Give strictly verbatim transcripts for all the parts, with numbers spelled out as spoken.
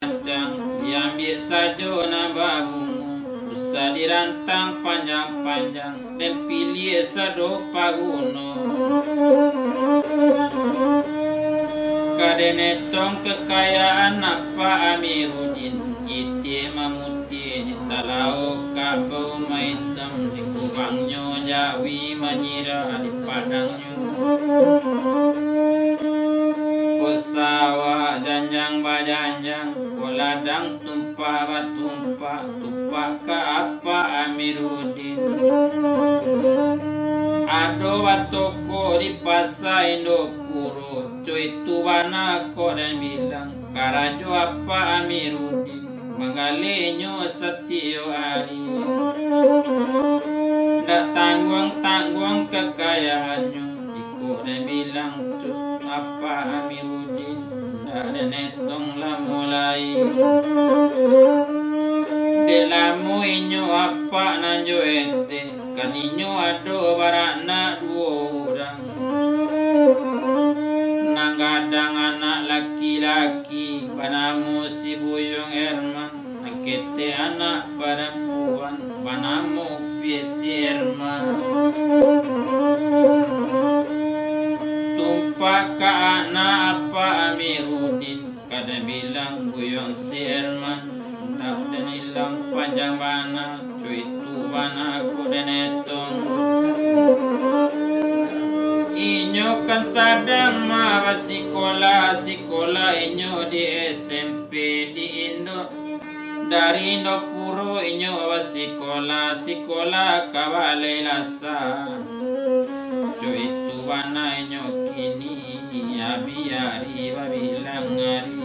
rancang, diambiak sajo nan babungo, usah dirantang panjang-panjang, den piliah sado paguno. Ka den etong kakayaan Apak Amiruddin, itiak mamutiah di talaok kabau maitam, di kubangnyo jawi manyirah di padangnyo. Ko sawah janjang bajanjang, ko ladang tumpak batumpak, tumpak ka Apak Amiruddin. Ado batoko di Pasa Indopuro, co itu bana kok den bilang, karajo Apak Amiruddin, manggaleh inyo satiyok ari. Ndak tangguang-tangguang kakayaannyo, iko den bilang tu Apak Amiruddin, ndak den etong lamo lai. Dek lamo inyo apak nan jo etek, kan inyo ado baranak duo urang. Nan gadang anak laki-laki, banamo si Buyuang Herman, nan ketek anak parampuan, banamo Piesi Herman. Tumpak ka anak Apak Amiruddin, ka den bilang Buyuang si Herman, ndak den ilang panjang bana, co itu bana kok den etong. Inyo kan sadang ma basikola, sikola inyo di S M P di Indo. Dari Indopuro inyo basikola, sikola ka Balai Lasa. Co itu bana inyo kini, abih ari babilang ari.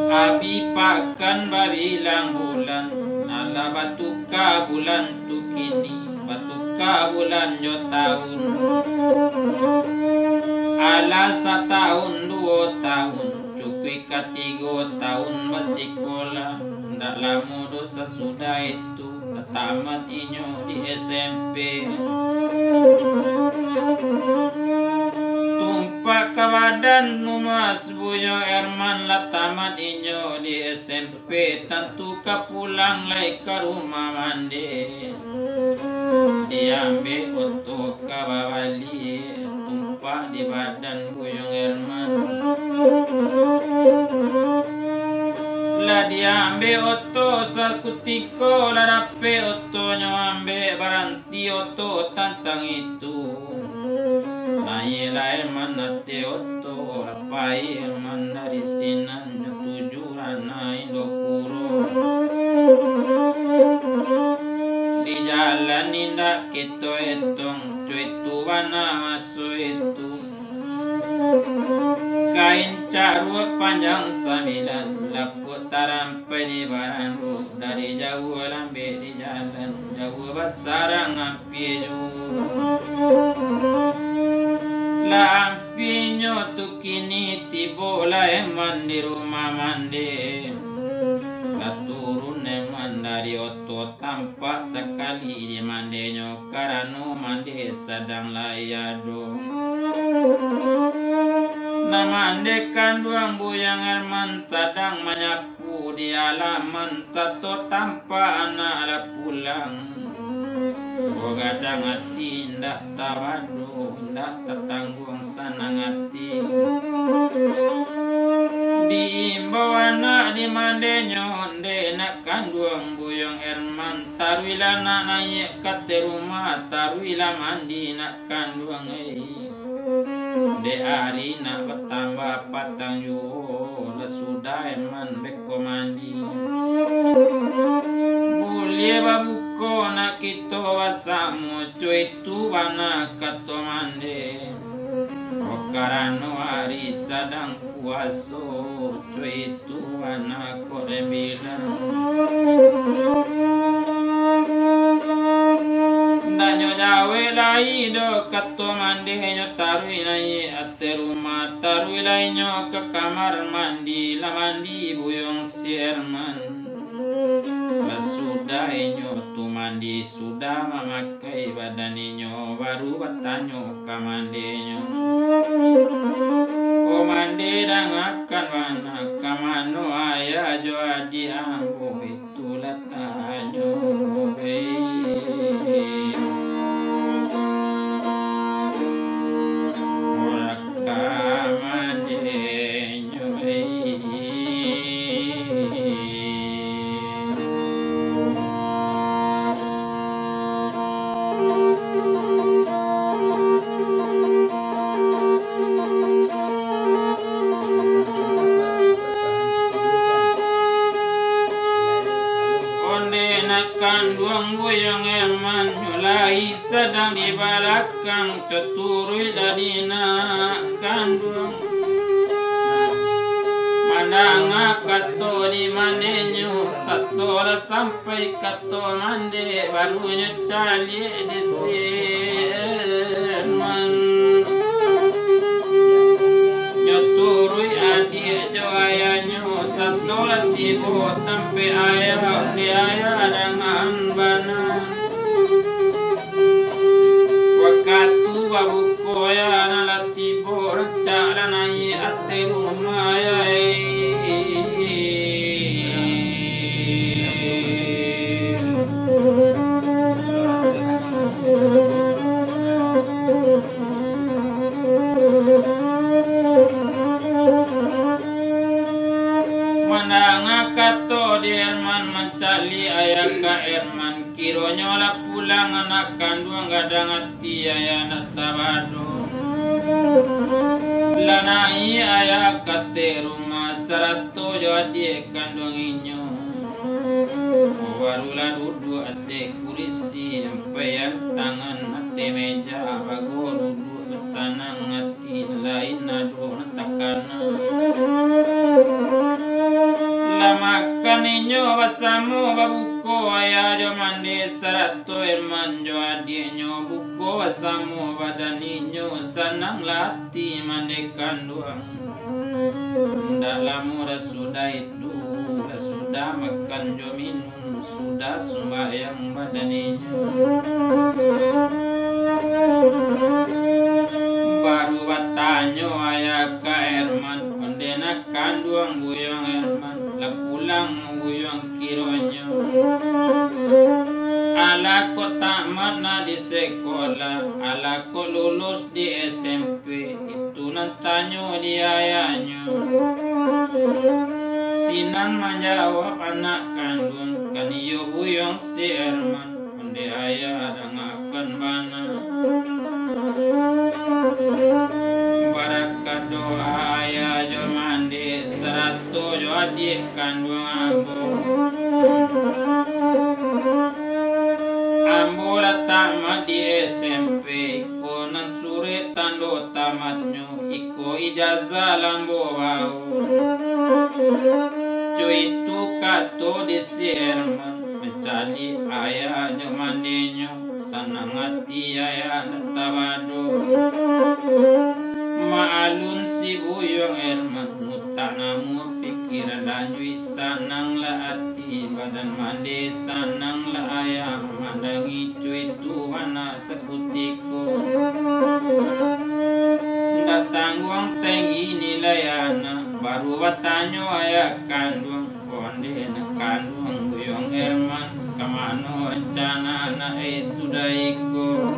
Abih pakan babilang bulan, alah batuka bulan tu kini, batuka bulan jo taun. Alah sataun duo taun, cukuik ka tigo taun basikola, ndak lamo doh sasudah itu, lah tamat inyo di S M P. Tumpak ka badan Mas Buyuang Herman, lah tamat inyo di S M P, tantu ka pulang lai ka rumah mande. Diambek oto ka babaliak, tumpak di badan Buyuang Herman. Lah diambek oto sakutiko, lah dapek otonyo ambek, baranti oto tantang itu. Naiaklah Herman ateh oto, lah pai Herman dari sinan, jo tuju ranah Indopuro. Di jalan indak kito etong, co itu bana maso itu. Kain caruak panjang sambilan, lapuak tarampai di barandu, dari jauah lambek di jalan, jauah basarang ampia juo. Lah ampianyo tu kini, tibo lah Herman di rumah mande. Lah turun Herman dari oto, tampak sakali di mandenyo, karano mande sadang lai ado. Nan mande kanduang Buyuang Herman sadang manyapu di alaman, sato tampak anak lah pulang. Ko gadang ati indak tabado, indak tatangguang sanang ati. Diimbau anak di mandenyo, ndeh nak kanduang Buyuang Herman, taruihlah nak naiak ka ateh rumah, taruihlah mandi nak kanduang, eh. Dek ari nak batambah patang juo, lah sudah Herman beko mandi. Buliah babuko nak kito basamo, co itu bana kato mande. Oh, karano ari sadang puaso, co itu bana kok den bilang. Ndak nyo jawek lai doh kato mande, nyo taruih naiak ateh rumah, taruihlah inyo ka kamar mandi, lah mandi Buyuang si Herman. Lah sudah inyo tu mandi, sudah mamakai badan inyo, baru batanyo ka mandenyo. Ko mande dangakan bana, ka mano ayah jo adiak ambo itu lah tanyo, eh. Urang ka mande nyo, eh. Onde nak kanduang buyuang Herman, nyo lai sadang di balakang, caturuik lah di nak kanduang. Mandanga kato di mandinyo, sato lah sampai kato mande, baru nyo caliak di si Herman. Nyo turuik adiak jo ayahnyo, sato lah tibo tampek ayah, onde ayah dangakan bana. Wakatu babuko ayah nan lah tibo, rancak lah naiak ateh rumah ayah, eh. Mandanga kato di Herman, mancaliak ayah ka Herman, kironyo lah pulang anak kanduang, gadang ati ayah ndak tabado. Lah naiak ayah ka ateh rumah, sarato jo adiak kanduang inyo. Barulah duduak ateh kurisi, ampaian tangan ateh meja, bago duduak basanang ati, lain ado nan takana. Lah makan inyo basamo, babuko ayah jo mande, sarato Herman jo adiaknyo, buko basamo badan inyo, sananglah ati mande kanduang. Ndak lamo lah sudah itu, lah sudah makan jo minum, sudah sumbayang badan inyo. Baru batanyo ayah ka Herman, onde nak kanduang buyuang Herman, lah pulang buyuang kironyo. Alah kok tamat nak di sekolah, alah kok lulus di S M P, itu nan tanyo di ayahnyo. Sinan manjawab anak kanduang, kan iyo buyuang si Herman, onde ayah dangakan bana. Barakat doa ayah jo mande, sarato jo adiak kanduang ambo. Ambo lah tamat di S M P, iko nan surek tando tamatnyo, iko ijazah lah ambo bao. Co itu kato di si Herman, mancaliak ayah jo mandenyo, sanang ati ayah ndak tabado. Maklun si buyuang Herman, utak namuah pikiran lanjuik, sananglah ati badan mande, sananglah ayah mandangi co itu anak sakutiko. Ndak tangguang tenggi nilai anak, baru batanyo ayah kanduang, onde nak kanduang buyuang Herman, ka mano rancana anak e sudah iko?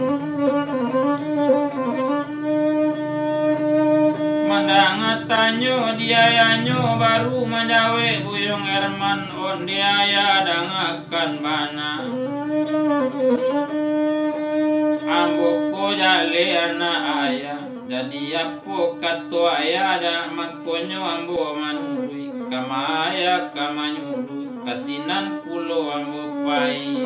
Mandanga tanyo di ayahnyo, baru manjawek buyuang Herman, onde ayah dangakan bana. Ambo ko jaleh anak ayah, jadi apo kato ayah, jak mangkonyo ambo manuruik, kama ayah ka manyuruik, ka sinan pulo ambo pai.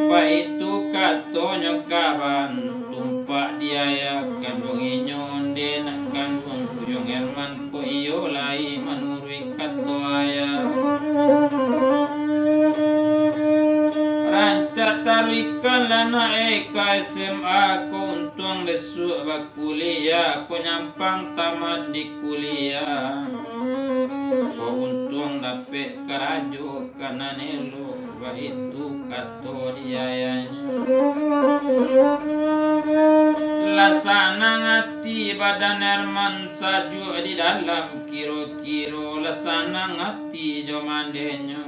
Baitu katonyo kaban, tumpak di ayah kanduang inyo, onde nak kanduang buyuang Herman, kok iyo lai manuruik kato ayah. Rancak taruihkanlah nak e ka S M A ko, untuang bisuak bakuliah ko, nyampang tamat di kuliah ko, untuang dapek karajo ka nan elok, baitu kato di ayahnyo. Lah sanang ati badan Herman, sajuak di dalam kiro-kiro, lah sanang ati jo mandenyo.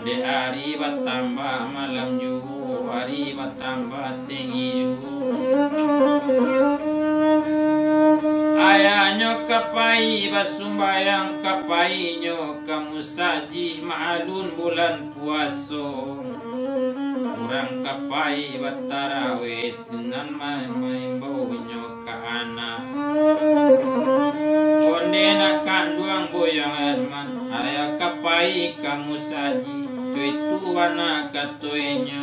Dek ari batambah malam juo, ari batambah tinggi juo. Ayahnyo ka pai basumbayang, ka painyo ka musajik, maklun bulan puaso. Urang ka pai bataraweh, nan ma-, maimbau inyo ka anak. Onde nak kanduang Buyuang Herman, ayah ka pai ka musajik, co itu bana kato inyo.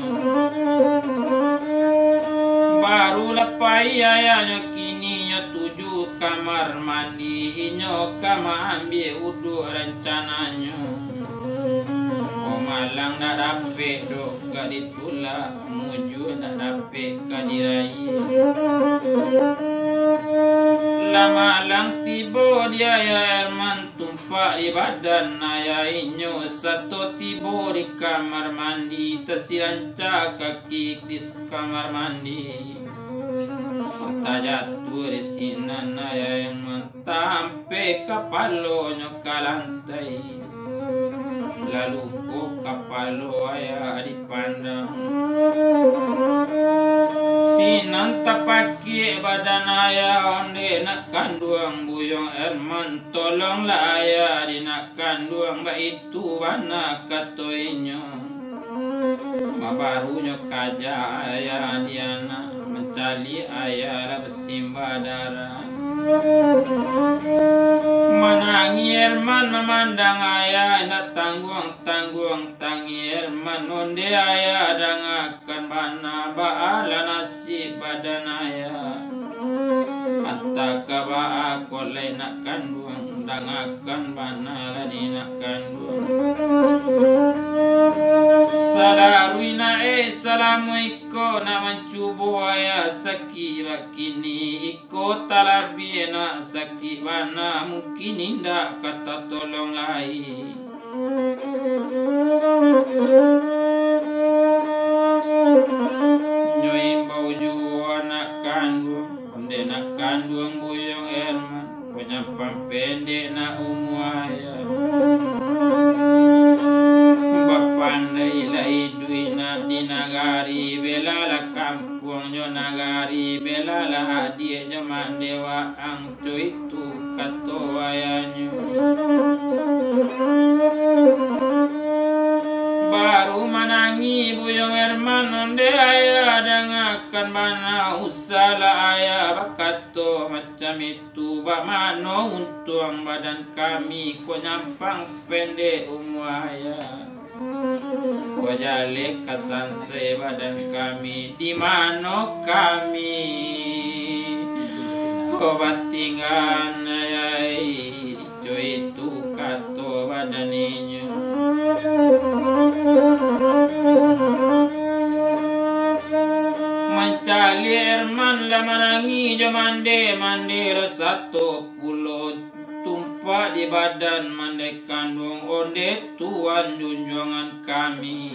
Barulah pai ayahnyo, kini nyo tuju kamar mandi, inyo ka maambiak uduak rancananyo. Ko malang ndak dapek doh ka ditulak, mujua ndak dapek ka diraih. Lah malang tibo di ayah Herman, tumpak di badan ayahnyo, sato tibo di kamar mandi, tasiranca kaki di kamar mandi. Tajatuah di sinan ayah Herman, tampek kapalonyo ka lantai. Lalu ko kapalo ayah dipandang. Sinan tapakik badan ayah, onde nak kanduang Buyuang Herman, tolonglah ayah di nak kanduang, baitu bana kato inyo. Babarunyo kaja ayah di anak, mancaliak ayah lah basimbah darah. Manangih Herman mamandang ayah, indak tangguang-tangguang tangih Herman, onde ayah dangakan bana, baalah nasib badan ayah. Antah ka baa ko lai nak kanduang, dangakan bana lah di nak kanduang. Salaruih nak, eh, salamo iko nak mancubo ayah, sakik bakini iko talabiah nak sakik bana, mungkin indak ka tatolong lai. Nyo imbau juo anak kanduang, onde nak kanduang Buyuang Herman, ko nyampang pendek nak umua ayah. Bapandai lah iduik nak di nagari, belalah kampuang jo nagari, belalah adiak jo mande waang. Co itu kato ayahnyo. Baru manangih Buyuang Herman, onde ayah dangakan bana, usahlah ayah bakato macam itu, bak mano untuang badan kami ko nyampang pendek umua ayah. Ko jaleh ka sansai badan kami, di mano kami ko batinggaan, ayah, co itu kato badan inyo. Mancaliak Herman lah manangih jo mande, mande lah sato pulo. Tumpak di badan mande kanduang, onde tuan junjuangan kami.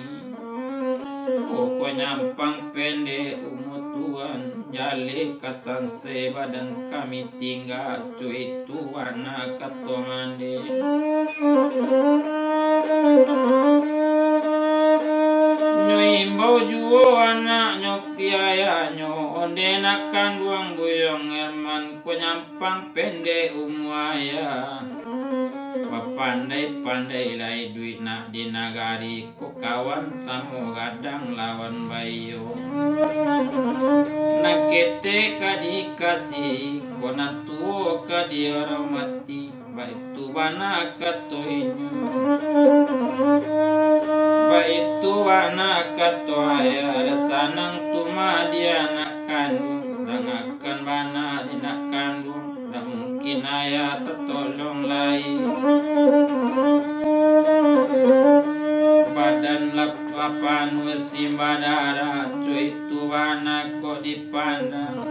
Pokok nyampang pendek umua tuan, jaleh ka sansai badan kami, tingga co itu bana kato mande. Nyo imbau juo anaknyo ka ayahnyo, onde nak kanduang Buyuang Herman, ko nyam- pang pendek umua ayah. Bapandai-pandai lah iduik nak di nagari ko, kawan samo gadang lawan baiyo. Nan ketek ka dikasihi, ko nan tuo ka dihormati. Baitu bana kato inyo. Baitu bana kato ayah, lah sanang tu mah di anak kanduang, dangakan bana di nak kanduang. Ndak mungkin ayah tatolong lai. Badan lah papanuah simbah darah, co itu bana kok dipandang.